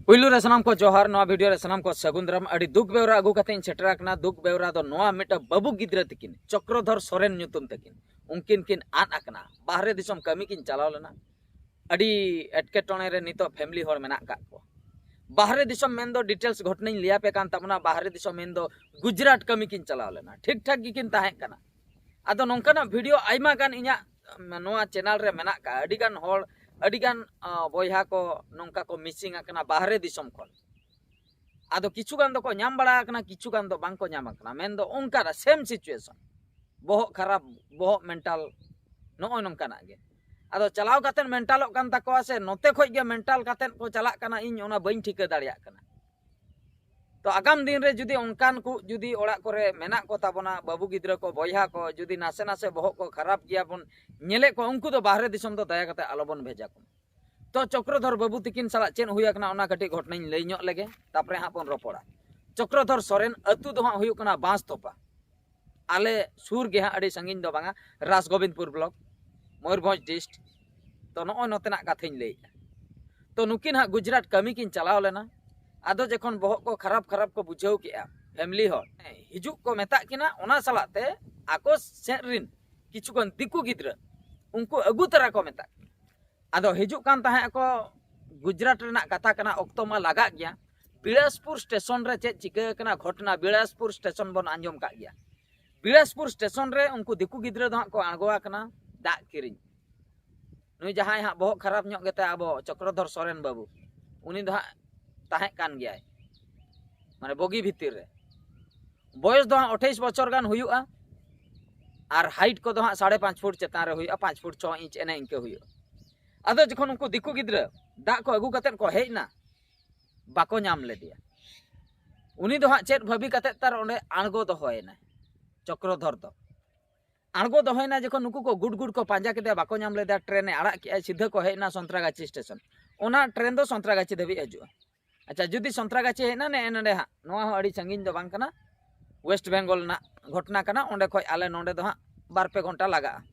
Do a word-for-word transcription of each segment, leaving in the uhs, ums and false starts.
ᱯᱩᱭᱞᱩ ᱨᱮ ᱥᱟᱱᱟᱢ ᱠᱚ ᱡᱚᱦᱟᱨ, ᱱᱚᱣᱟ ᱵᱷᱤᱰᱤᱭᱳ ᱨᱮ ᱥᱟᱱᱟᱢ ᱠᱚ ᱥᱟᱹᱜᱩᱱ ᱫᱟᱨᱟᱢ᱾ ᱟᱹᱰᱤ ᱫᱩᱠ ᱵᱮᱣᱨᱟ ᱟᱹᱜᱩ ᱠᱟᱛᱮ ᱤᱧ ᱥᱮᱴᱮᱨ ᱟᱠᱟᱱᱟ᱾ ᱫᱩᱠ ᱵᱮᱣᱨᱟ ᱫᱚ ᱱᱚᱣᱟ, ᱢᱤᱫᱴᱟᱝ ᱵᱟᱹᱵᱩ ᱜᱤᱫᱽᱨᱟᱹ ᱛᱟᱹᱠᱤᱱ, ᱪᱚᱠᱨᱚᱫᱷᱚᱨ ᱥᱚᱨᱮᱱ ᱧᱩᱛᱩᱢ ᱛᱟᱹᱠᱤᱱ, ᱩᱱᱠᱤᱱ ᱠᱤᱱ ᱟᱫ ᱟᱠᱟᱱᱟ᱾ ᱵᱟᱦᱨᱮ ᱫᱤᱥᱚᱢ ᱠᱟᱹᱢᱤ ᱠᱤᱱ ᱪᱟᱞᱟᱣ ᱞᱮᱱᱟ᱾ ᱟᱹᱰᱤ ᱮᱴᱠᱮᱴᱚᱬᱮ ᱨᱮ ᱱᱤᱛᱚᱜ ᱯᱷᱮᱢᱤᱞᱤ ᱦᱚᱲ ᱢᱮᱱᱟᱜ ᱠᱟᱜ ᱠᱚᱣᱟ᱾ ᱵᱟᱦᱨᱮ ᱫᱤᱥᱚᱢ ᱢᱮᱱᱫᱚ ᱰᱤᱴᱮᱞᱥ ᱜᱷᱚᱴᱚᱱᱟᱧ ᱞᱟᱹᱭ ᱟᱯᱮ ᱠᱟᱱ ᱛᱟᱵᱚᱱᱟ᱾ ᱵᱟᱦᱨᱮ ᱫᱤᱥᱚᱢ ᱢᱮᱱᱫᱚ ᱜᱩᱡᱽᱨᱟᱴ ᱠᱟᱹᱢᱤ ᱠᱤᱱ ᱪᱟᱞᱟᱣ ᱞᱮᱱᱟ᱾ ᱴᱷᱤᱠ ᱴᱷᱟᱠ ᱜᱮᱠᱤᱱ ᱛᱟᱦᱮᱸ ᱠᱟᱱᱟ᱾ ᱟᱫᱚ ᱱᱚᱝᱠᱟᱱᱟᱜ ᱵᱷᱤᱰᱤᱭᱳ ᱟᱭᱢᱟ ᱜᱟᱱ ᱤᱧᱟᱹᱜ, ᱩᱢ, ᱱᱚᱣᱟ ᱪᱮᱱᱮᱞ ᱨᱮ ᱢᱮᱱᱟᱜ ᱠᱟᱜᱼᱟ᱾ ᱟᱹᱰᱤ ᱜᱟᱱ ᱦᱚᱲ, ᱟᱹᱰᱤ ᱜᱟᱱ, ᱟ, ᱵᱚᱭᱦᱟ ᱠᱚ ᱱᱚᱝᱠᱟ ᱠᱚ ᱢᱤᱥᱤᱝ ᱟᱠᱟᱱᱟ ᱵᱟᱦᱨᱮ ᱫᱤᱥᱚᱢ ᱠᱷᱚᱱ᱾ ᱟᱫᱚ ᱠᱤᱪᱷᱩ ᱜᱟᱱ ᱫᱚᱠᱚ ᱧᱟᱢ ᱵᱟᱲᱟ ᱟᱠᱟᱱᱟ, ᱠᱤᱪᱷᱩ ᱜᱟᱱ ᱫᱚ ᱵᱟᱝ ᱠᱚ ᱧᱟᱢ ᱟᱠᱟᱱᱟ᱾ ᱢᱮᱱᱫᱚ ᱚᱱᱠᱟᱱᱟᱜ ᱥᱮᱢ ᱥᱤᱪᱩᱭᱮᱥᱚᱱ, ᱵᱚᱦᱚᱜ ᱠᱷᱟᱨᱟᱯ, ᱵᱚᱦᱚᱜ ᱢᱮᱱᱴᱟᱞ, ᱱᱚᱜᱼᱚᱭ ᱱᱚᱝᱠᱟᱱᱟᱜ ᱜᱮ᱾ ᱟᱫᱚ ᱪᱟᱞᱟᱣ ᱠᱟᱛᱮᱫ ᱢᱮᱱᱴᱟᱞᱚᱜ ᱠᱟᱱ ᱛᱟᱠᱚᱣᱟ ᱥᱮ ᱱᱚᱛᱮ ᱠᱷᱚᱡ ᱜᱮ ᱢᱮᱱᱴᱟᱞ ᱠᱟᱛᱮᱫ ᱠᱚ ᱪᱟᱞᱟᱜ ᱠᱟᱱᱟ, ᱤᱧ ᱚᱱᱟ ᱵᱟᱹᱧ ᱴᱷᱤᱠᱟᱹ ᱫᱟᱲᱮᱭᱟᱜ ᱠᱟᱱᱟ᱾ ᱛᱚ ᱟᱜᱟᱢ ᱫᱤᱱ ᱨᱮ ᱡᱩᱫᱤ ᱚᱱᱠᱟᱱ ᱠᱚ ᱡᱩᱫᱤ ᱚᱲᱟᱜ ᱠᱚᱨᱮ ᱢᱮᱱᱟᱜ ᱠᱚ ᱛᱟᱵᱚᱱᱟ, ᱵᱟᱹᱵᱩ ᱜᱤᱫᱽᱨᱟᱹ ᱠᱚ, ᱵᱚᱭᱦᱟ ᱠᱚ, ᱡᱩᱫᱤ ᱱᱟᱥᱮ ᱱᱟᱥᱮ ᱵᱚᱦᱚᱜ ᱠᱚ ᱠᱷᱟᱨᱟᱯ ᱜᱮᱭᱟ ᱵᱚᱱ ᱧᱮᱞᱮᱫ ᱠᱚᱣᱟ, ᱩᱱᱠᱩ ᱫᱚ ᱵᱟᱦᱨᱮ ᱫᱤᱥᱚᱢ ᱫᱚ ᱫᱟᱭᱟ ᱠᱟᱛᱮ ᱟᱞᱚᱵᱚᱱ ᱵᱷᱮᱡᱟ ᱠᱚᱢᱟ᱾ ᱛᱚ ᱪᱚᱠᱨᱚᱫᱷᱚᱨ ᱵᱟᱹᱵᱩ ᱛᱤᱠᱤᱱ ᱥᱟᱞᱟᱜ ᱪᱮᱫ ᱦᱩᱭ ᱟᱠᱟᱱᱟ, ᱚᱱᱟ ᱠᱟᱹᱴᱤᱡ ᱜᱷᱚᱴᱚᱱᱟᱧ ᱞᱟᱹᱭ ᱧᱚᱜ ᱞᱮᱜᱮ, ᱛᱟᱨᱯᱚᱨᱮ ᱦᱟᱸᱜ ᱵᱚᱱ ᱨᱚᱯᱚᱲᱟ᱾ ᱪᱚᱠᱨᱚᱫᱷᱚᱨ ᱥᱚᱨᱮᱱ ᱟᱹᱛᱩ ᱫᱚ ᱦᱟᱸᱜ ᱦᱩᱭᱩᱜ ᱠᱟᱱᱟ ᱵᱟᱸᱥᱛᱚᱯᱟ, ᱟᱞᱮ ᱥᱩᱨ ᱜᱮ ᱦᱟᱸᱜ, ᱟᱹᱰᱤ ᱥᱟᱺᱜᱤᱧ ᱫᱚ ᱵᱟᱝᱟ, ᱨᱟᱥᱜᱳᱵᱤᱱᱫᱯᱩᱨ ᱵᱞᱚᱠ, ᱢᱚᱭᱩᱨᱵᱷᱚᱸᱡᱽ ᱰᱤᱥᱴ᱾ ᱛᱚ ᱱᱚᱜᱼᱚᱭ ᱱᱚᱛᱮᱱᱟᱜ ᱠᱟᱛᱷᱟᱧ ᱞᱟᱹᱭᱮᱫᱼᱟ᱾ ᱛᱚ ᱱᱩᱠᱤᱱ ᱦᱟᱸᱜ ᱜᱩᱡᱽᱨᱟᱴ ᱠᱟᱹᱢᱤ ᱠᱤᱱ ᱪᱟᱞᱟᱣ ᱞᱮᱱᱟ᱾ ᱟᱫᱚ ᱡᱚᱠᱷᱚᱱ ᱵᱚᱦᱚᱜ ᱠᱚ ᱠᱷᱟᱨᱟᱯ ᱠᱷᱟᱨᱟᱯ ᱠᱚ ᱵᱩᱡᱷᱟᱹᱣ ᱠᱮᱜᱼᱟ ᱯᱷᱮᱢᱤᱞᱤ ᱦᱚᱲ, ᱦᱤᱡᱩᱜ ᱠᱚ ᱢᱮᱛᱟᱜ ᱠᱤᱱᱟ, ᱚᱱᱟ ᱥᱟᱞᱟᱜ ᱛᱮ ᱟᱠᱚ ᱥᱮᱫ ᱨᱤᱱ ᱠᱤᱪᱷᱩ ᱜᱟᱱ ᱫᱤᱠᱩ ᱜᱤᱫᱽᱨᱟᱹ ᱩᱱᱠᱩ ᱟᱹᱜᱩ ᱛᱚᱨᱟ ᱠᱚ ᱢᱮᱛᱟᱜ ᱠᱤᱱᱟ᱾ ᱟᱫᱚ ᱦᱤᱡᱩᱜ ᱠᱟᱱ ᱛᱟᱦᱮᱸ ᱟᱠᱚ, ᱜᱩᱡᱽᱨᱟᱴ ᱨᱮᱱᱟᱜ ᱠᱟᱛᱷᱟ ᱠᱟᱱᱟ, ᱚᱠᱛᱚ ᱢᱟ ᱞᱟᱜᱟᱜ ᱜᱮᱭᱟ᱾ ᱵᱤᱞᱟᱥᱯᱩᱨ ᱥᱴᱮᱥᱚᱱ ᱨᱮ ᱪᱮᱫ ᱪᱤᱠᱟᱹ ᱟᱠᱟᱱᱟ ᱜᱷᱚᱴᱚᱱᱟ, ᱵᱤᱞᱟᱥᱯᱩᱨ ᱥᱴᱮᱥᱚᱱ ᱵᱚᱱ ᱟᱸᱡᱚᱢ ᱠᱟᱜ ᱜᱮᱭᱟ᱾ ᱵᱤᱞᱟᱥᱯᱩᱨ ᱥᱴᱮᱥᱚᱱ ᱨᱮ ᱩᱱᱠᱩ ᱫᱤᱠᱩ ᱜᱤᱫᱽᱨᱟᱹ ᱫᱚ ᱦᱟᱸᱜ ᱠᱚ ᱟᱬᱜᱚ ᱟᱠᱟᱱᱟ ᱫᱟᱜ ᱠᱤᱨᱤᱧ᱾ ᱱᱩᱭ ᱡᱟᱦᱟᱸᱭ ᱦᱟᱸᱜ ᱵᱚᱦᱚᱜ ᱠᱷᱟᱨᱟᱯ ᱧᱚᱜ ᱜᱮᱛᱟᱭ, ᱟᱵᱚ ᱪᱚᱠᱨᱚᱫᱷᱚᱨ ᱥᱚᱨᱮᱱ ᱵᱟᱹᱵᱩ, ᱩᱱᱤ ᱫᱚ ᱦᱟᱸᱜ ᱛᱟᱦᱮᱸ ᱠᱟᱱ ᱜᱮᱭᱟᱭ, ᱢᱟᱱᱮ ᱵᱚᱜᱤ ᱵᱷᱤᱛᱤᱨ ᱨᱮ᱾ ᱵᱚᱭᱚᱥ ᱫᱚ ᱦᱟᱸᱜ ᱟᱴᱷᱟᱭᱤᱥ ᱵᱚᱪᱷᱚᱨ ᱜᱟᱱ ᱦᱩᱭᱩᱜᱼᱟ, ᱟᱨ ᱦᱟᱭᱤᱴ ᱠᱚᱫᱚ ᱦᱟᱸᱜ ᱥᱟᱲᱮ ᱯᱟᱸᱪ ᱯᱷᱩᱴ ᱪᱮᱛᱟᱱ ᱨᱮ ᱦᱩᱭᱩᱜᱼᱟ, ᱯᱟᱸᱪ ᱯᱷᱩᱴ ᱪᱷᱚ ᱤᱧᱪ ᱮᱱᱮ ᱤᱱᱠᱟᱹ ᱦᱩᱭᱩᱜᱼᱟ᱾ ᱟᱫᱚ ᱡᱚᱠᱷᱚᱱ ᱩᱱᱠᱩ ᱫᱤᱠᱩ ᱜᱤᱫᱽᱨᱟᱹ ᱫᱟᱜ ᱠᱚ ᱟᱹᱜᱩ ᱠᱟᱛᱮᱫ ᱠᱚ ᱦᱮᱡ ᱮᱱᱟ, ᱵᱟᱠᱚ ᱧᱟᱢ ᱞᱮᱫᱮᱭᱟ᱾ ᱩᱱᱤ ᱫᱚ ᱦᱟᱸᱜ ᱪᱮᱫ ᱵᱷᱟᱹᱵᱤ ᱠᱟᱛᱮᱫ ᱛᱟᱨ ᱚᱸᱰᱮ ᱟᱬᱜᱚ ᱫᱚᱦᱚᱭᱮᱱᱟᱭ, ᱪᱚᱠᱨᱚᱫᱷᱚᱨ ᱫᱚ᱾ ᱟᱬᱜᱚ ᱫᱚᱦᱚᱭᱮᱱᱟ ᱡᱚᱠᱷᱚᱱ, ᱱᱩᱠᱩ ᱠᱚ ᱜᱩᱰ ᱜᱩᱰ ᱠᱚ ᱯᱟᱸᱡᱟ ᱠᱮᱫᱮᱭᱟ, ᱵᱟᱠᱚ ᱧᱟᱢ ᱞᱮᱫᱮᱭᱟ, ᱴᱨᱮᱱ ᱮ ᱟᱲᱟᱜ ᱠᱮᱜᱼᱟᱭ, ᱥᱤᱫᱷᱟᱹ ᱠᱚ ᱦᱮᱡ ᱮᱱᱟ ᱥᱚᱱᱛᱨᱟᱜᱟᱪᱷᱤ ᱥᱴᱮᱥᱚᱱ᱾ ᱚᱱᱟ ᱴᱨᱮᱱ ᱫᱚ ᱥᱚᱱᱛᱨᱟᱜᱟᱪᱷᱤ ᱫᱷᱟᱹᱵᱤᱡ ᱦᱤᱡᱩᱜᱼᱟ᱾ ᱟᱪᱪᱷᱟ, ᱡᱩᱫᱤ ᱥᱚᱱᱛᱨᱟᱜᱟᱪᱷᱤ ᱦᱮᱡ ᱮᱱᱟ, ᱱᱮᱜᱼᱮ ᱱᱚᱰᱮ ᱦᱟᱸᱜ, ᱱᱚᱣᱟ ᱦᱚᱸ ᱟᱹᱰᱤ ᱥᱟᱺᱜᱤᱧ ᱫᱚ ᱵᱟᱝ ᱠᱟᱱᱟ, ᱳᱭᱮᱥᱴ ᱵᱮᱝᱜᱚᱞ ᱨᱮᱱᱟᱜ ᱜᱷᱚᱴᱚᱱᱟ ᱠᱟᱱᱟ᱾ ᱚᱸᱰᱮ ᱠᱷᱚᱡ ᱟᱞᱮ ᱱᱚᱰᱮ ᱫᱚ ᱦᱟᱸᱜ ᱵᱟᱨ ᱯᱮ ᱜᱷᱚᱱᱴᱟ ᱞᱟᱜᱟᱜᱼᱟ,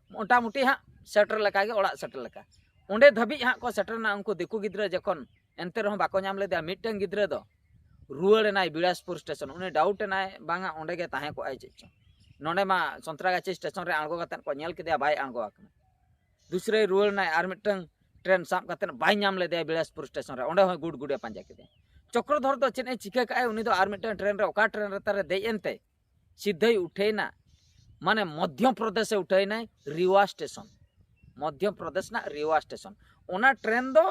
ᱢᱚᱴᱟᱢᱩᱴᱤ ᱦᱟᱸᱜ ᱥᱮᱴᱮᱨ ᱞᱮᱠᱟ ᱜᱮ, ᱚᱲᱟᱜ ᱥᱮᱴᱮᱨ ᱞᱮᱠᱟ᱾ ᱚᱸᱰᱮ ᱫᱷᱟᱹᱵᱤᱡ ᱦᱟᱸᱜ ᱠᱚ ᱥᱮᱴᱮᱨᱱᱟ᱾ ᱩᱱᱠᱩ ᱫᱤᱠᱩ ᱜᱤᱫᱽᱨᱟᱹ ᱡᱚᱠᱷᱚᱱ ᱮᱱᱛᱮ ᱨᱮᱦᱚᱸ ᱵᱟᱠᱚ ᱧᱟᱢ ᱞᱮᱫᱮᱭᱟ᱾ ᱢᱤᱫᱴᱟᱝ ᱜᱤᱫᱽᱨᱟᱹ ᱫᱚ ᱨᱩᱣᱟᱹᱲ ᱮᱱᱟᱭ ᱵᱤᱞᱟᱥᱯᱩᱨ ᱥᱴᱮᱥᱚᱱ᱾ ᱩᱱᱤ ᱰᱟᱣᱩᱴ ᱮᱱᱟᱭ, ᱵᱟᱝᱟ ᱚᱸᱰᱮ ᱜᱮ ᱛᱟᱦᱮᱸ ᱠᱚᱜᱼᱟᱭ ᱪᱮᱫ ᱪᱚ᱾ ᱱᱚᱰᱮ ᱢᱟ ᱥᱚᱱᱛᱨᱟᱜᱟᱪᱷᱤ ᱥᱴᱮᱥᱚᱱ ᱨᱮ ᱟᱬᱜᱚ ᱠᱟᱛᱮᱫ ᱠᱚ ᱧᱮᱞ ᱠᱮᱫᱮᱭᱟ, ᱵᱟᱭ ᱟᱬᱜᱚ ᱟᱠᱟᱱᱟ᱾ ᱫᱩᱥᱨᱟᱭ ᱨᱩᱣᱟᱹᱲ ᱮᱱᱟᱭ, ᱟᱨ ᱢᱤᱫᱴᱟᱝ ᱴᱨᱮᱱ ᱥᱟᱵ ᱠᱟᱛᱮᱫ ᱵᱟᱭ ᱧᱟᱢ ᱞᱮᱫᱮᱭᱟ ᱵᱤᱞᱟᱥᱯᱩᱨ ᱥᱴᱮᱥᱚᱱ ᱨᱮ᱾ ᱚᱸᱰᱮ ᱦᱚᱸ ᱜᱩᱰ ᱜᱩᱰᱮ ᱯᱟᱸᱡᱟ ᱠᱮᱫᱮᱭᱟ᱾ ᱪᱚᱠᱨᱚᱫᱷᱚᱨ ᱫᱚ ᱪᱮᱫ ᱮ ᱪᱤᱠᱟᱹ ᱠᱟᱜᱼᱟᱭ? ᱩᱱᱤ ᱫᱚ ᱟᱨ ᱢᱤᱫᱴᱟᱝ ᱴᱨᱮᱱ ᱨᱮ, ᱚᱠᱟ ᱴᱨᱮᱱ ᱨᱮ ᱛᱟᱨᱮ ᱫᱮᱡ ᱮᱱᱛᱮ ᱥᱤᱫᱷᱟᱹᱭ ᱩᱴᱷᱟᱹᱭᱱᱟ, ᱢᱟᱱᱮ ᱢᱚᱫᱽᱫᱷᱚ ᱯᱨᱚᱫᱮᱥᱮ ᱩᱴᱷᱟᱹᱭᱱᱟᱭ, ᱨᱤᱣᱟ ᱥᱴᱮᱥᱚᱱ, ᱢᱚᱫᱽᱫᱷᱚ ᱯᱨᱚᱫᱮᱥ ᱨᱮᱱᱟᱜ ᱨᱤᱣᱟ ᱥᱴᱮᱥᱚᱱ᱾ ᱚᱱᱟ ᱴᱨᱮᱱ ᱫᱚ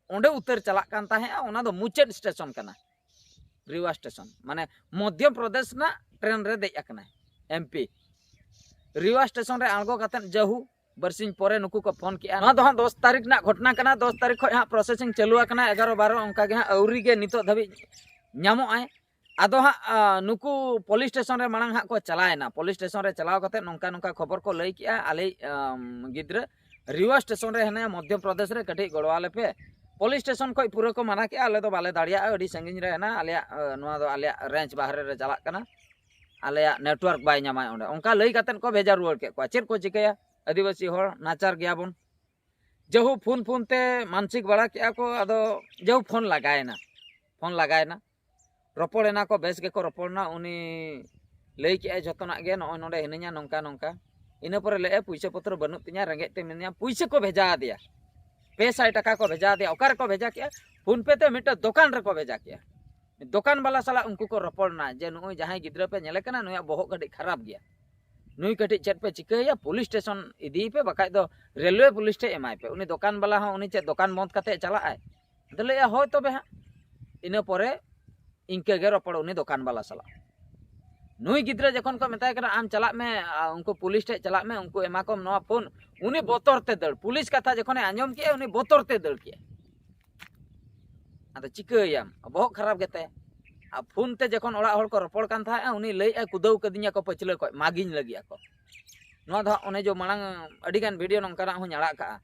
ᱚᱸᱰᱮ ᱩᱛᱟᱹᱨ ᱪᱟᱞᱟᱜ ᱠᱟᱱ ᱛᱟᱦᱮᱸᱜᱼᱟ, ᱚᱱᱟ ᱫᱚ ᱢᱩᱪᱟᱹᱫ ᱥᱴᱮᱥᱚᱱ ᱠᱟᱱᱟ, ᱨᱤᱣᱟ ᱥᱴᱮᱥᱚᱱ, ᱢᱟᱱᱮ ᱢᱚᱫᱽᱫᱷᱚ ᱯᱨᱚᱫᱮᱥ ᱨᱮᱱᱟᱜ ᱴᱨᱮᱱ ᱨᱮ ᱫᱮᱡ ᱟᱠᱟᱱᱟᱭ ᱮᱢᱯᱤ᱾ ᱨᱤᱣᱟ ᱥᱴᱮᱥᱚᱱ ᱨᱮ ᱟᱬᱜᱚ ᱠᱟᱛᱮᱫ ᱡᱟᱹᱦᱩ ᱵᱟᱨᱥᱤᱧ ᱯᱚᱨᱮ ᱱᱩᱠᱩ ᱠᱚ ᱯᱷᱳᱱ ᱠᱮᱜᱼᱟ᱾ ᱱᱚᱣᱟ ᱫᱚ ᱦᱟᱸᱜ ᱫᱚᱥ ᱛᱟᱹᱨᱤᱠᱷ ᱨᱮᱱᱟᱜ ᱜᱷᱚᱴᱚᱱᱟ ᱠᱟᱱᱟ᱾ ᱫᱚᱥ ᱛᱟᱹᱨᱤᱠᱷ ᱠᱷᱚᱱ ᱦᱟᱸᱜ ᱯᱨᱚᱥᱮᱥᱤᱝ ᱪᱟᱹᱞᱩ ᱟᱠᱟᱱᱟ, ᱮᱜᱟᱨᱚ ᱵᱟᱨᱚ ᱚᱱᱠᱟ ᱜᱮ ᱦᱟᱸᱜ ᱟᱹᱣᱨᱤ ᱜᱮ ᱱᱤᱛᱚᱜ ᱫᱷᱟᱹᱵᱤᱡ ᱧᱟᱢᱚᱜ ᱟᱭ᱾ ᱟᱫᱚ ᱦᱟᱸᱜ, ᱟ, ᱱᱩᱠᱩ ᱯᱩᱞᱤᱥ ᱥᱴᱮᱥᱚᱱ ᱨᱮ ᱢᱟᱲᱟᱝ ᱦᱟᱸᱜ ᱠᱚ ᱪᱟᱞᱟᱣᱮᱱᱟ᱾ ᱯᱩᱞᱤᱥ ᱥᱴᱮᱥᱚᱱ ᱨᱮ ᱪᱟᱞᱟᱣ ᱠᱟᱛᱮ ᱱᱚᱝᱠᱟ ᱱᱚᱝᱠᱟ ᱠᱷᱚᱵᱚᱨ ᱠᱚ ᱞᱟᱹᱭ ᱠᱮᱜᱼᱟ, "ᱟᱞᱮᱭᱤᱡ, ᱟᱢ, ᱜᱤᱫᱽᱨᱟᱹ ᱨᱤᱣᱟ ᱥᱴᱮᱥᱚᱱ ᱨᱮ ᱦᱮᱱᱟᱭᱟ, ᱢᱚᱫᱽᱫᱷᱚ ᱯᱨᱚᱫᱮᱥ ᱨᱮ, ᱠᱟᱹᱴᱤᱡ ᱜᱚᱲᱚ ᱟᱞᱮ ᱯᱮ᱾" ᱯᱩᱞᱤᱥ ᱥᱴᱮᱥᱚᱱ ᱠᱷᱚᱱ ᱯᱩᱨᱟᱹ ᱠᱚ ᱢᱟᱱᱟ ᱠᱮᱜᱼᱟ, "ᱟᱞᱮ ᱫᱚ ᱵᱟᱞᱮ ᱫᱟᱲᱮᱭᱟᱜᱼᱟ, ᱟᱹᱰᱤ ᱥᱟᱺᱜᱤᱧ ᱨᱮ ᱦᱮᱱᱟᱜᱼᱟ, ᱟᱞᱮᱭᱟᱜ, ᱟ, ᱱᱚᱣᱟ ᱫᱚ ᱟᱞᱮᱭᱟᱜ ᱨᱮᱧᱡᱽ ᱵᱟᱦᱨᱮ ᱨᱮ ᱪᱟᱞᱟᱜ ᱠᱟᱱᱟ, ᱟᱞᱮᱭᱟᱜ ᱱᱮᱴᱣᱟᱨᱠ ᱵᱟᱭ ᱧᱟᱢᱟ ᱚᱸᱰᱮ᱾" ᱚᱱᱠᱟ ᱞᱟᱹᱭ ᱠᱟᱛᱮ ᱠᱚ ᱵᱷᱮᱡᱟ ᱨᱩᱣᱟᱹᱲ ᱠᱮᱫ ᱠᱚᱣᱟ᱾ ᱪᱮᱫ ᱠᱚ ᱪᱤᱠᱟᱹᱭᱟ? ᱟᱹᱫᱤᱵᱟᱹᱥᱤ ᱦᱚᱲ ᱱᱟᱪᱟᱨ ᱜᱮᱭᱟ ᱵᱚᱱ᱾ ᱡᱟᱹᱦᱩ ᱯᱷᱳᱱ ᱯᱷᱳᱱ ᱛᱮ ᱢᱟᱱᱥᱤᱠ ᱵᱟᱲᱟ ᱠᱮᱜᱼᱟ ᱠᱚ, ᱟᱫᱚ ᱡᱟᱹᱦᱩ ᱯᱷᱳᱱ ᱞᱟᱜᱟᱭᱮᱱᱟ, ᱯᱷᱳᱱ ᱞᱟᱜᱟᱭᱮᱱᱟ, ᱨᱚᱯᱚᱲ ᱮᱱᱟ ᱠᱚ, ᱵᱮᱥ ᱜᱮᱠᱚ ᱨᱚᱯᱚᱲ ᱮᱱᱟ᱾ ᱩᱱᱤ ᱞᱟᱹᱭ ᱠᱮᱜᱼᱟᱭ ᱡᱷᱚᱛᱚᱱᱟᱜ ᱜᱮ, "ᱱᱚᱜᱼᱚᱭ ᱱᱚᱰᱮ ᱦᱤᱱᱟᱹᱧᱟ, ᱱᱚᱝᱠᱟ ᱱᱚᱝᱠᱟ᱾" ᱤᱱᱟᱹ ᱯᱚᱨᱮ ᱞᱟᱹᱭᱮᱜᱼᱟᱭ, "ᱯᱩᱭᱥᱟᱹ ᱯᱚᱛᱨᱚ ᱵᱟᱹᱱᱩᱜ ᱛᱤᱧᱟ, ᱨᱮᱸᱜᱮᱡ ᱛᱮ ᱢᱤᱱᱟᱹᱧᱟ᱾" ᱯᱩᱭᱥᱟᱹ ᱠᱚ ᱵᱷᱮᱡᱟ ᱟᱫᱮᱭᱟ, ᱯᱮ ᱥᱟᱭ ᱴᱟᱠᱟ ᱠᱚ ᱵᱷᱮᱡᱟ ᱟᱫᱮᱭᱟ᱾ ᱚᱠᱟ ᱨᱮᱠᱚ ᱵᱷᱮᱡᱟ ᱠᱮᱜᱼᱟ? ᱯᱷᱳᱱ ᱯᱮ ᱛᱮ ᱢᱤᱫᱴᱮᱱ ᱫᱚᱠᱟᱱ ᱨᱮᱠᱚ ᱵᱷᱮᱡᱟ ᱠᱮᱜᱼᱟ᱾ ᱫᱚᱠᱟᱱ ᱵᱟᱞᱟ ᱥᱟᱞᱟᱜ ᱩᱱᱠᱩ ᱠᱚ ᱨᱚᱯᱚᱲ ᱮᱱᱟ ᱡᱮ, "ᱱᱩᱜᱼᱩᱭ ᱡᱟᱦᱟᱸᱭ ᱜᱤᱫᱽᱨᱟᱹ ᱯᱮ ᱧᱮᱞᱮ ᱠᱟᱱᱟ, ᱱᱩᱭᱟᱜ ᱵᱚᱦᱚᱜ ᱠᱟᱹᱴᱤᱡ ᱠᱷᱟᱨᱟᱯ ᱜᱮᱭᱟ, ᱱᱩᱭ ᱠᱟᱹᱴᱤᱡ ᱪᱮᱫ ᱯᱮ ᱪᱤᱠᱟᱹᱭᱮᱭᱟ? ᱯᱩᱞᱤᱥ ᱥᱴᱮᱥᱚᱱ ᱤᱫᱤᱭᱮ ᱯᱮ, ᱵᱟᱠᱷᱟᱡ ᱫᱚ ᱨᱮᱞᱣᱮ ᱯᱩᱞᱤᱥ ᱴᱷᱮᱡ ᱮᱢᱟᱭ ᱯᱮ᱾" ᱩᱱᱤ ᱫᱚᱠᱟᱱ ᱵᱟᱞᱟ ᱦᱚᱸ, ᱩᱱᱤ ᱪᱮᱫ ᱫᱚᱠᱟᱱ ᱵᱚᱱᱫ ᱠᱟᱛᱮ ᱪᱟᱞᱟᱜ ᱟᱭ? ᱟᱫᱚ ᱞᱟᱹᱭᱮᱜᱼᱟ, "ᱦᱳᱭ ᱛᱚᱵᱮ ᱦᱟᱸᱜ᱾" ᱤᱱᱟᱹ ᱯᱚᱨᱮ ᱤᱱᱠᱟᱹ ᱜᱮ ᱨᱚᱯᱚᱲ ᱩᱱᱤ ᱫᱚᱠᱟᱱ ᱵᱟᱞᱟ ᱥᱟᱞᱟᱜ᱾ ᱱᱩᱭ ᱜᱤᱫᱽᱨᱟᱹ ᱡᱚᱠᱷᱚᱱ ᱠᱚ ᱢᱮᱛᱟᱭ ᱠᱟᱱᱟ, "ᱟᱢ ᱪᱟᱞᱟᱜ ᱢᱮ, ᱟ, ᱩᱱᱠᱩ ᱯᱩᱞᱤᱥ ᱴᱷᱮᱡ ᱪᱟᱞᱟᱜ ᱢᱮ, ᱩᱱᱠᱩ ᱮᱢᱟ ᱠᱚᱢ ᱱᱚᱣᱟ ᱯᱷᱳᱱ", ᱩᱱᱤ ᱵᱚᱛᱚᱨ ᱛᱮ ᱫᱟᱹᱲ, ᱯᱩᱞᱤᱥ ᱠᱟᱛᱷᱟ ᱡᱚᱠᱷᱚᱱᱮ ᱟᱸᱡᱚᱢ ᱠᱮᱜᱼᱟ, ᱩᱱᱤ ᱵᱚᱛᱚᱨ ᱛᱮ ᱫᱟᱹᱲ ᱠᱮᱜᱼᱟ᱾ ᱟᱫᱚ ᱪᱤᱠᱟᱹᱭᱟᱢ, ᱵᱚᱦᱚᱜ ᱠᱷᱟᱨᱟᱯ ᱜᱮᱛᱟᱭᱟ᱾ ᱟᱨ ᱯᱷᱳᱱ ᱛᱮ ᱡᱚᱠᱷᱚᱱ ᱚᱲᱟᱜ ᱦᱚᱲ ᱠᱚ ᱨᱚᱯᱚᱲ ᱠᱟᱱ ᱛᱟᱦᱮᱸᱜᱼᱟ, ᱩᱱᱤ ᱞᱟᱹᱭᱮᱜᱼᱟᱭ, "ᱠᱩᱫᱟᱹᱣ ᱠᱟᱹᱫᱤᱧᱟ ᱠᱚ ᱯᱟᱹᱪᱷᱞᱟᱹ ᱠᱷᱚᱡ, ᱢᱟᱜᱤᱧ ᱞᱟᱹᱜᱤᱫ ᱟᱠᱚ᱾" ᱱᱚᱣᱟ ᱫᱚ ᱦᱟᱸᱜ ᱚᱱᱮ ᱡᱮ ᱢᱟᱲᱟᱝ ᱟᱹᱰᱤᱜᱟᱱ ᱵᱷᱤᱰᱤᱭᱳ ᱱᱚᱝᱠᱟᱱᱟᱜ ᱦᱚᱸᱧ ᱟᱲᱟᱜ ᱠᱟᱜᱼᱟ,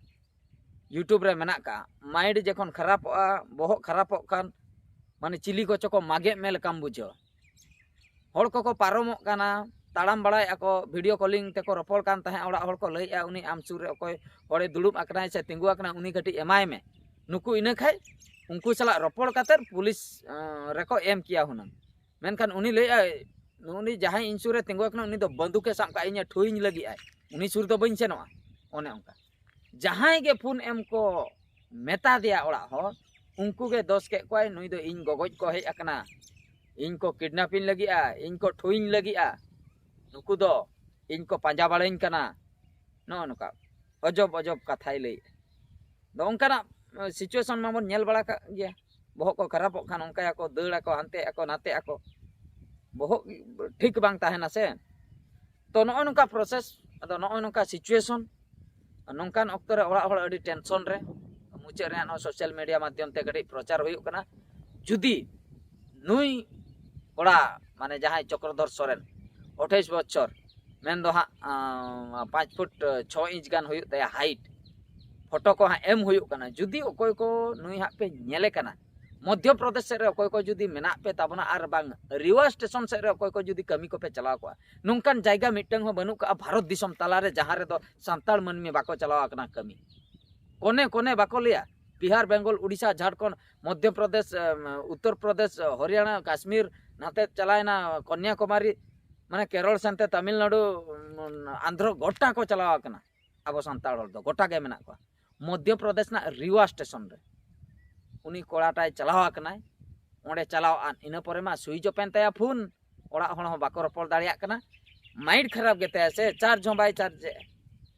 YouTube ᱨᱮ ᱢᱮᱱᱟᱜ ᱠᱟᱜᱼᱟ᱾ ᱢᱟᱭᱤᱱᱰ ᱡᱚᱠᱷᱚᱱ ᱠᱷᱟᱨᱟᱯᱚᱜᱼᱟ, ᱵᱚᱦᱚᱜ ᱠᱷᱟᱨᱟᱯᱚᱜ ᱠᱷᱟᱱ, ᱢᱟᱱᱮ ᱪᱤᱞᱤ ᱠᱚᱪᱚ ᱠᱚ ᱢᱟᱜᱮᱫ ᱢᱮ ᱞᱮᱠᱟᱢ ᱵᱩᱡᱷᱟᱹᱣᱟ᱾ ᱦᱚᱲ ᱠᱚᱠᱚ ᱯᱟᱨᱚᱢᱚᱜ ᱠᱟᱱᱟ, ᱛᱟᱲᱟᱢ ᱵᱟᱲᱟᱭᱮᱫᱼᱟ ᱠᱚ, ᱵᱷᱤᱰᱤᱭᱳ ᱠᱚᱞᱤᱝ ᱛᱮᱠᱚ ᱨᱚᱯᱚᱲ ᱠᱟᱱ ᱛᱟᱦᱮᱸᱫ, ᱚᱲᱟᱜ ᱦᱚᱲ ᱠᱚ ᱞᱟᱹᱭᱮᱫᱼᱟ, "ᱩᱱᱤ ᱟᱢ ᱥᱩᱨ ᱨᱮ ᱚᱠᱚᱭ ᱦᱚᱲᱮ ᱫᱩᱲᱩᱵ ᱟᱠᱟᱱᱟᱭ ᱥᱮ ᱛᱤᱸᱜᱩ ᱟᱠᱟᱱᱟᱭ, ᱩᱱᱤ ᱠᱟᱹᱴᱤᱡ ᱮᱢᱟᱭ ᱢᱮ᱾" ᱱᱩᱠᱩ ᱤᱱᱟᱹ ᱠᱷᱟᱡ ᱩᱱᱠᱩ ᱥᱟᱞᱟᱜ ᱨᱚᱯᱚᱲ ᱠᱟᱛᱮᱫ ᱯᱩᱞᱤᱥ ᱨᱮᱠᱚ ᱮᱢ ᱠᱮᱭᱟ ᱦᱩᱱᱟᱹᱝ᱾ ᱢᱮᱱᱠᱷᱟᱱ ᱩᱱᱤ ᱞᱟᱹᱭᱮᱫᱼᱟᱭ, ᱩᱱᱤ ᱡᱟᱦᱟᱸᱭ ᱤᱧ ᱥᱩᱨ ᱨᱮ ᱛᱤᱸᱜᱩ ᱟᱠᱟᱱᱟ, ᱩᱱᱤ ᱫᱚ ᱵᱟᱹᱫᱩᱠᱮ ᱥᱟᱵ ᱠᱟᱜᱼᱟ, ᱤᱧᱮ ᱴᱷᱩᱭᱤᱧ ᱞᱟᱹᱜᱤᱫ ᱟᱭ, ᱩᱱᱤ ᱥᱩᱨ ᱫᱚ ᱵᱟᱹᱧ ᱥᱮᱱᱚᱜᱼᱟ᱾ ᱚᱱᱮ ᱚᱱᱠᱟ ᱡᱟᱦᱟᱸᱭ ᱜᱮ ᱯᱷᱳᱱ ᱮᱢ ᱠᱚ ᱢᱮᱛᱟ ᱫᱮᱭᱟ ᱚᱲᱟᱜ ᱦᱚᱲ, ᱩᱱᱠᱩ ᱜᱮ ᱫᱚᱥ ᱠᱮᱫ ᱠᱚᱣᱟᱭ, ᱱᱩᱭ ᱫᱚ ᱤᱧ ᱜᱚᱜᱚᱡ ᱠᱚ ᱦᱮᱡ ᱟᱠᱟᱱᱟ, ᱤᱧ ᱠᱚ ᱠᱤᱰᱱᱟᱯᱤᱧ ᱞᱟᱹᱜᱤᱫᱼᱟ, ᱤᱧ ᱠᱚ ᱴᱷᱩᱭᱤᱧ ᱞᱟᱹᱜᱤᱫᱼᱟ, ᱱᱩᱠᱩ ᱫᱚ ᱤᱧ ᱠᱚ ᱯᱟᱸᱡᱟ ᱵᱟᱲᱟᱧ ᱠᱟᱱᱟ᱾ ᱱᱚᱜᱼᱚ ᱱᱚᱝᱠᱟ ᱚᱡᱚᱵ ᱚᱡᱚᱵ ᱠᱟᱛᱷᱟᱭ ᱞᱟᱹᱭᱮᱫᱼᱟ᱾ ᱟᱫᱚ ᱚᱱᱠᱟᱱᱟᱜ ᱥᱤᱪᱩᱭᱮᱥᱚᱱ ᱢᱟᱵᱚᱱ ᱧᱮᱞ ᱵᱟᱲᱟ ᱠᱟᱜ ᱜᱮᱭᱟ᱾ ᱵᱚᱦᱚᱜ ᱠᱚ ᱠᱷᱟᱨᱟᱯᱚᱜ ᱠᱷᱟᱱ ᱚᱱᱠᱟᱭᱟᱠᱚ, ᱫᱟᱹᱲ ᱟᱠᱚ, ᱦᱟᱱᱛᱮ ᱟᱠᱚ, ᱱᱟᱛᱮ ᱟᱠᱚ, ᱵᱚᱦᱚᱜ ᱴᱷᱤᱠ ᱵᱟᱝ ᱛᱟᱦᱮᱱᱟ ᱥᱮ᱾ ᱛᱚ ᱱᱚᱜᱼᱚᱭ ᱱᱚᱝᱠᱟ ᱯᱨᱚᱥᱮᱥ, ᱟᱫᱚ ᱱᱚᱜᱼᱚᱭ ᱱᱚᱝᱠᱟ ᱥᱤᱪᱩᱭᱮᱥᱚᱱ, ᱱᱚᱝᱠᱟᱱ ᱚᱠᱛᱚ ᱨᱮ ᱚᱲᱟᱜ ᱦᱚᱲ ᱟᱹᱰᱤ ᱴᱮᱱᱥᱚᱱ ᱨᱮ᱾ ᱢᱩᱪᱟᱹᱫ ᱨᱮ ᱱᱚᱣᱟ ᱥᱳᱥᱟᱞ ᱢᱤᱰᱤᱭᱟ ᱢᱟᱫᱽᱫᱷᱚᱢ ᱛᱮ ᱠᱟᱹᱴᱤᱡ ᱯᱨᱚᱪᱟᱨ ᱦᱩᱭᱩᱜ ᱠᱟᱱᱟ᱾ ᱡᱩᱫᱤ ᱱᱩᱭ ᱠᱚᱲᱟ, ᱢᱟᱱᱮ ᱡᱟᱦᱟᱸᱭ ᱪᱚᱠᱨᱚᱫᱷᱚᱨ ᱥᱚᱨᱮᱱ, ᱟᱴᱷᱟᱤᱥ ᱵᱚᱪᱷᱚᱨ, ᱢᱮᱱᱫᱚ ᱦᱟᱸᱜ ᱯᱟᱸᱪ ᱯᱷᱩᱴ ᱪᱷᱚ ᱤᱧᱪ ᱜᱟᱱ ᱦᱩᱭᱩᱜ ᱛᱟᱭᱟ ᱦᱟᱭᱤᱴ, ᱯᱷᱳᱴᱳ ᱠᱚ ᱦᱟᱸᱜ ᱮᱢ ᱦᱩᱭᱩᱜ ᱠᱟᱱᱟ᱾ ᱡᱩᱫᱤ ᱚᱠᱚᱭ ᱠᱚ ᱱᱩᱭ ᱦᱟᱸᱜ ᱯᱮ ᱧᱮᱞᱮ ᱠᱟᱱᱟ, ᱢᱚᱫᱽᱫᱷᱚ ᱯᱨᱚᱫᱮᱥ ᱥᱮᱫ ᱨᱮ ᱚᱠᱚᱭ ᱠᱚ ᱡᱩᱫᱤ ᱢᱮᱱᱟᱜ ᱯᱮ ᱛᱟᱵᱚᱱᱟ ᱟᱨ ᱵᱟᱝ ᱨᱤᱣᱟ ᱥᱴᱮᱥᱚᱱ ᱥᱮᱫ ᱨᱮ ᱚᱠᱚᱭ ᱠᱚ ᱡᱩᱫᱤ ᱠᱟᱹᱢᱤ ᱠᱚᱯᱮ ᱪᱟᱞᱟᱣ ᱠᱚᱜᱼᱟ, ᱱᱚᱝᱠᱟᱱ ᱡᱟᱭᱜᱟ ᱢᱤᱫᱴᱟᱝ ᱦᱚᱸ ᱵᱟᱹᱱᱩᱜ ᱠᱟᱜᱼᱟ ᱵᱷᱟᱨᱚᱛ ᱫᱤᱥᱚᱢ ᱛᱟᱞᱟᱨᱮ ᱡᱟᱦᱟᱸ ᱨᱮᱫᱚ ᱥᱟᱱᱛᱟᱲ ᱢᱟᱹᱱᱢᱤ ᱵᱟᱠᱚ ᱪᱟᱞᱟᱣ ᱟᱠᱟᱱᱟ ᱠᱟᱹᱢᱤ᱾ ᱠᱚᱱᱮ ᱠᱚᱱᱮ ᱵᱟᱠᱚ ᱞᱟᱹᱭᱟ, ᱵᱤᱦᱟᱨ, ᱵᱮᱝᱜᱚᱞ, ᱩᱲᱤᱥᱥᱟ, ᱡᱷᱟᱲᱠᱷᱚᱸᱰ, ᱢᱚᱫᱽᱫᱷᱚ ᱯᱨᱚᱫᱮᱥ, ᱮᱢ, ᱩᱛᱛᱚᱨ ᱯᱨᱚᱫᱮᱥ, ᱦᱚᱨᱤᱭᱟᱱᱟ, ᱠᱟᱥᱢᱤᱨ, ᱱᱟᱛᱮ ᱪᱟᱞᱟᱣᱮᱱᱟ ᱠᱚᱱᱭᱟᱠᱩᱢᱟᱨᱤ, ᱢᱟᱱᱮ ᱠᱮᱨᱚᱞ ᱥᱮᱱᱛᱮ ᱛᱟᱢᱤᱞᱱᱟᱲᱩ, ᱩᱢ, ᱟᱱᱫᱷᱨᱚ ᱜᱚᱴᱟ ᱠᱚ ᱪᱟᱞᱟᱣ ᱟᱠᱟᱱᱟ᱾ ᱟᱵᱚ ᱥᱟᱱᱛᱟᱲ ᱦᱚᱲ ᱫᱚ ᱜᱚᱴᱟ ᱜᱮ ᱢᱮᱱᱟᱜ ᱠᱚᱣᱟ᱾ ᱢᱚᱫᱽᱫᱷᱚ ᱯᱨᱚᱫᱮᱥ ᱨᱮᱱᱟᱜ ᱨᱤᱣᱟ ᱥᱴᱮᱥᱚᱱ ᱨᱮ ᱩᱱᱤ ᱠᱚᱲᱟᱴᱟᱭ ᱪᱟᱞᱟᱣ ᱟᱠᱟᱱᱟᱭ᱾ ᱚᱸᱰᱮ ᱪᱟᱞᱟᱣ ᱟᱱ ᱤᱱᱟᱹ ᱯᱚᱨᱮ ᱢᱟ ᱥᱩᱭᱤᱪ ᱚᱯ ᱮᱱ ᱛᱟᱭᱟ ᱯᱷᱳᱱ, ᱚᱲᱟᱜ ᱦᱚᱲ ᱦᱚᱸ ᱵᱟᱠᱚ ᱨᱚᱯᱚᱲ ᱫᱟᱲᱮᱭᱟᱜ ᱠᱟᱱᱟ᱾ ᱢᱟᱭᱤᱱᱰ ᱠᱷᱟᱨᱟᱯ ᱜᱮᱛᱟᱭᱟ ᱥᱮ, ᱪᱟᱨᱡᱽ ᱦᱚᱸ ᱵᱟᱭ ᱪᱟᱨᱡᱽ ᱮᱫᱼᱟ᱾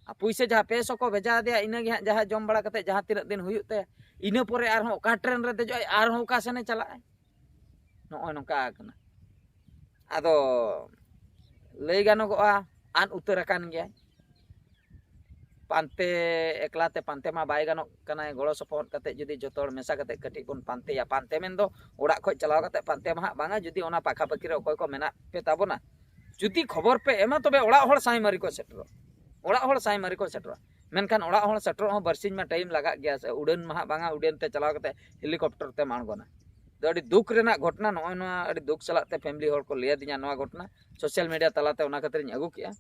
ᱟᱨ ᱯᱩᱭᱥᱟᱹ ᱡᱟᱦᱟᱸ ᱯᱮ ᱥᱚ ᱠᱚ ᱵᱷᱮᱡᱟ ᱟᱫᱮᱭᱟ, ᱤᱱᱟᱹᱜᱮ ᱦᱟᱸᱜ ᱡᱟᱦᱟᱸ ᱡᱚᱢ ᱵᱟᱲᱟ ᱠᱟᱛᱮ ᱡᱟᱦᱟᱸ ᱛᱤᱱᱟᱹᱜ ᱫᱤᱱ ᱦᱩᱭᱩᱜ ᱛᱟᱭᱟ, ᱤᱱᱟᱹ ᱯᱚᱨᱮ ᱟᱨᱦᱚᱸ ᱚᱠᱟ ᱴᱨᱮᱱ ᱨᱮ ᱫᱮᱡᱚᱜ ᱟᱭ, ᱟᱨᱦᱚᱸ ᱚᱠᱟ ᱥᱮᱱᱮ ᱪᱟᱞᱟᱜ ᱟᱭ᱾ ᱱᱚᱜᱼᱚᱭ ᱱᱚᱝᱠᱟ ᱟᱠᱟᱱᱟ᱾ ᱟᱫᱚ ᱞᱟᱹᱭ ᱜᱟᱱᱚᱜᱚᱜᱼᱟ, ᱟᱫ ᱩᱛᱟᱹᱨ ᱟᱠᱟᱱ ᱜᱮᱭᱟᱭ᱾ ᱯᱟᱱᱛᱮ, ᱮᱠᱞᱟ ᱛᱮ ᱯᱟᱱᱛᱮ ᱢᱟ ᱵᱟᱭ ᱜᱟᱱᱚᱜ ᱠᱟᱱᱟᱭ᱾ ᱜᱚᱲᱚ ᱥᱚᱯᱚᱦᱚᱫ ᱠᱟᱛᱮ ᱡᱩᱫᱤ ᱡᱚᱛᱚ ᱦᱚᱲ ᱢᱮᱥᱟ ᱠᱟᱛᱮ ᱠᱟᱹᱴᱤᱡ ᱵᱚᱱ ᱯᱟᱱᱛᱮᱭᱟ, ᱯᱟᱱᱛᱮ ᱢᱮᱱᱫᱚ ᱚᱲᱟᱜ ᱠᱷᱚᱡ ᱪᱟᱞᱟᱣ ᱠᱟᱛᱮ ᱯᱟᱱᱛᱮ ᱢᱟ ᱦᱟᱸᱜ ᱵᱟᱝᱟ᱾ ᱡᱩᱫᱤ ᱚᱱᱟ ᱯᱟᱠᱷᱟ ᱯᱟᱹᱠᱷᱤ ᱨᱮ ᱚᱠᱚᱭ ᱠᱚ ᱢᱮᱱᱟᱜ ᱯᱮ ᱛᱟᱵᱚᱱᱟ, ᱡᱩᱫᱤ ᱠᱷᱚᱵᱚᱨ ᱯᱮ ᱮᱢᱟ, ᱛᱚᱵᱮ ᱚᱲᱟᱜ ᱦᱚᱲ ᱥᱟᱭᱢᱟᱨᱤ ᱠᱚ ᱥᱮᱴᱮᱨᱚᱜᱼᱟ᱾ ᱚᱲᱟᱜ ᱦᱚᱲ ᱥᱟᱭᱢᱟᱨᱤ ᱠᱚ ᱥᱮᱴᱮᱨᱚᱜᱼᱟ᱾ ᱢᱮᱱᱠᱷᱟᱱ ᱚᱲᱟᱜ ᱦᱚᱲ ᱥᱮᱴᱮᱨᱚᱜ ᱦᱚᱸ ᱵᱟᱨᱥᱤᱧ ᱢᱟ ᱴᱟᱭᱤᱢ ᱞᱟᱜᱟᱜ ᱜᱮᱭᱟ ᱥᱮ᱾ ᱩᱰᱟᱹᱱ ᱢᱟ ᱦᱟᱸᱜ ᱵᱟᱝᱟ, ᱩᱰᱟᱹᱱ ᱛᱮ ᱪᱟᱞᱟᱣ ᱠᱟᱛᱮ ᱦᱮᱞᱤᱠᱚᱯᱴᱟᱨ ᱛᱮᱢ ᱟᱬᱜᱚᱱᱟ᱾ ᱫᱚ ᱟᱹᱰᱤ ᱫᱩᱠ ᱨᱮᱱᱟᱜ ᱜᱷᱚᱴᱚᱱᱟ᱾ ᱱᱚᱜᱼᱚᱭ ᱱᱚᱣᱟ ᱟᱹᱰᱤ ᱫᱩᱠ ᱥᱟᱞᱟᱜ ᱛᱮ ᱯᱷᱮᱢᱤᱞᱤ ᱦᱚᱲ ᱠᱚ ᱞᱟᱹᱭ ᱟᱹᱫᱤᱧᱟ ᱱᱚᱣᱟ ᱜᱷᱚᱴᱚᱱᱟ᱾ ᱥᱳᱥᱟᱞ ᱢᱤᱰᱤᱭᱟ ᱛᱟᱞᱟᱛᱮ ᱚᱱᱟ ᱠᱷᱟᱹᱛᱤᱨᱤᱧ ᱟᱹᱜᱩ ᱠᱮᱜᱼᱟ᱾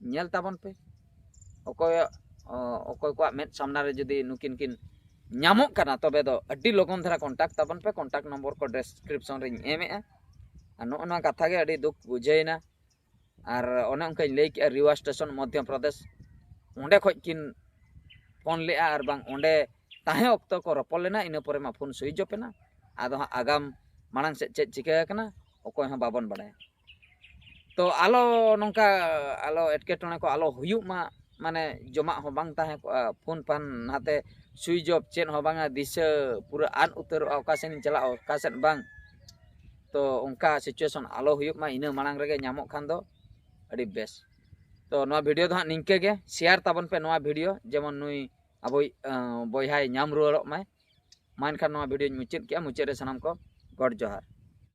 ᱧᱮᱞ ᱛᱟᱵᱚᱱ ᱯᱮ, ᱚᱠᱚᱭ, ᱚ, ᱚᱠᱚᱭ ᱠᱚᱣᱟᱜ ᱢᱮᱫ ᱥᱟᱢᱱᱟ ᱨᱮ ᱡᱩᱫᱤ ᱱᱩᱠᱤᱱ ᱠᱤᱱ ᱧᱟᱢᱚᱜ ᱠᱟᱱᱟ, ᱛᱚᱵᱮ ᱫᱚ ᱟᱹᱰᱤ ᱞᱚᱜᱚᱱ ᱫᱷᱟᱨᱟ ᱠᱚᱱᱴᱟᱠᱴ ᱛᱟᱵᱚᱱ ᱯᱮ᱾ ᱠᱚᱱᱴᱟᱠᱴ ᱱᱚᱢᱵᱚᱨ ᱠᱚ ᱰᱮᱥᱠᱨᱤᱯᱥᱚᱱ ᱨᱤᱧ ᱮᱢᱮᱜᱼᱟ᱾ ᱟᱨ ᱱᱚᱜᱼᱚ ᱱᱚᱣᱟ ᱠᱟᱛᱷᱟ ᱜᱮ ᱟᱹᱰᱤ ᱫᱩᱠ ᱵᱩᱡᱷᱟᱹᱣᱮᱱᱟ᱾ ᱟᱨ ᱚᱱᱮ ᱚᱱᱠᱟᱧ ᱞᱟᱹᱭ ᱠᱮᱜᱼᱟ, ᱨᱤᱣᱟ ᱥᱴᱮᱥᱚᱱ, ᱢᱚᱫᱽᱫᱷᱚ ᱯᱨᱚᱫᱮᱥ, ᱚᱸᱰᱮ ᱠᱷᱚᱡ ᱠᱤᱱ ᱯᱷᱳᱱ ᱞᱮᱜᱼᱟ ᱟᱨ ᱵᱟᱝ ᱚᱸᱰᱮ ᱛᱟᱦᱮᱸ ᱚᱠᱛᱚ ᱠᱚ ᱨᱚᱯᱚᱲ ᱞᱮᱱᱟ᱾ ᱤᱱᱟᱹ ᱯᱚᱨᱮ ᱢᱟ ᱯᱷᱳᱱ ᱥᱩᱭᱤᱪ ᱚᱯ ᱮᱱᱟ᱾ ᱟᱫᱚ ᱦᱟᱸᱜ ᱟᱜᱟᱢ ᱢᱟᱲᱟᱝ ᱥᱮᱫ ᱪᱮᱫ ᱪᱤᱠᱟᱹ ᱟᱠᱟᱱᱟ, ᱚᱠᱚᱭ ᱦᱚᱸ ᱵᱟᱵᱚᱱ ᱵᱟᱲᱟᱭᱟ᱾ ᱛᱚ ᱟᱞᱚ ᱱᱚᱝᱠᱟ, ᱟᱞᱚ ᱮᱴᱠᱮᱴᱚᱬᱮ ᱠᱚ ᱟᱞᱚ ᱦᱩᱭᱩᱜ ᱢᱟ, ᱢᱟᱱᱮ ᱡᱚᱢᱟᱜ ᱦᱚᱸ ᱵᱟᱝ ᱛᱟᱦᱮᱸ ᱠᱚᱜᱼᱟ, ᱯᱷᱳᱱ ᱯᱷᱟᱱ ᱱᱟᱛᱮ ᱥᱩᱭᱤᱪ ᱚᱯ, ᱪᱮᱫ ᱦᱚᱸ ᱵᱟᱝᱟ, ᱫᱤᱥᱟᱹ ᱯᱩᱨᱟᱹ ᱟᱫ ᱩᱛᱟᱹᱨᱚᱜᱼᱟ, ᱚᱠᱟ ᱥᱮᱫ ᱤᱧ ᱪᱟᱞᱟᱜᱼᱟ, ᱚᱠᱟ ᱥᱮᱫ ᱵᱟᱝ᱾ ᱛᱚ ᱚᱱᱠᱟ ᱥᱤᱪᱩᱭᱮᱥᱚᱱ ᱟᱞᱚ ᱦᱩᱭᱩᱜ ᱢᱟ, ᱤᱱᱟᱹ ᱢᱟᱲᱟᱝ ᱨᱮᱜᱮ ᱧᱟᱢᱚᱜ ᱠᱷᱟᱱ ᱫᱚ ᱟᱹᱰᱤ ᱵᱮᱥ᱾ ᱛᱚ ᱱᱚᱣᱟ ᱵᱷᱤᱰᱤᱭᱳ ᱫᱚ ᱦᱟᱸᱜ ᱱᱤᱝᱠᱟᱹ ᱜᱮ, ᱥᱮᱭᱟᱨ ᱛᱟᱵᱚᱱ ᱯᱮ ᱱᱚᱣᱟ ᱵᱷᱤᱰᱤᱭᱳ, ᱡᱮᱢᱚᱱ ᱱᱩᱭ ᱟᱵᱚᱭᱤᱡ ᱟᱸ, ᱵᱚᱭᱦᱟᱭ ᱧᱟᱢ ᱨᱩᱣᱟᱹᱲᱚᱜ ᱢᱟᱭ᱾ ᱢᱟ ᱮᱱᱠᱷᱟᱱ ᱱᱚᱣᱟ ᱵᱷᱤᱰᱤᱭᱳᱧ ᱢᱩᱪᱟᱹᱫ ᱠᱮᱜᱼᱟ᱾ ᱢᱩᱪᱟᱹᱫ ᱨᱮ ᱥᱟᱱᱟᱢ ᱠᱚ ᱜᱚᱰ ᱡᱚᱦᱟᱨ᱾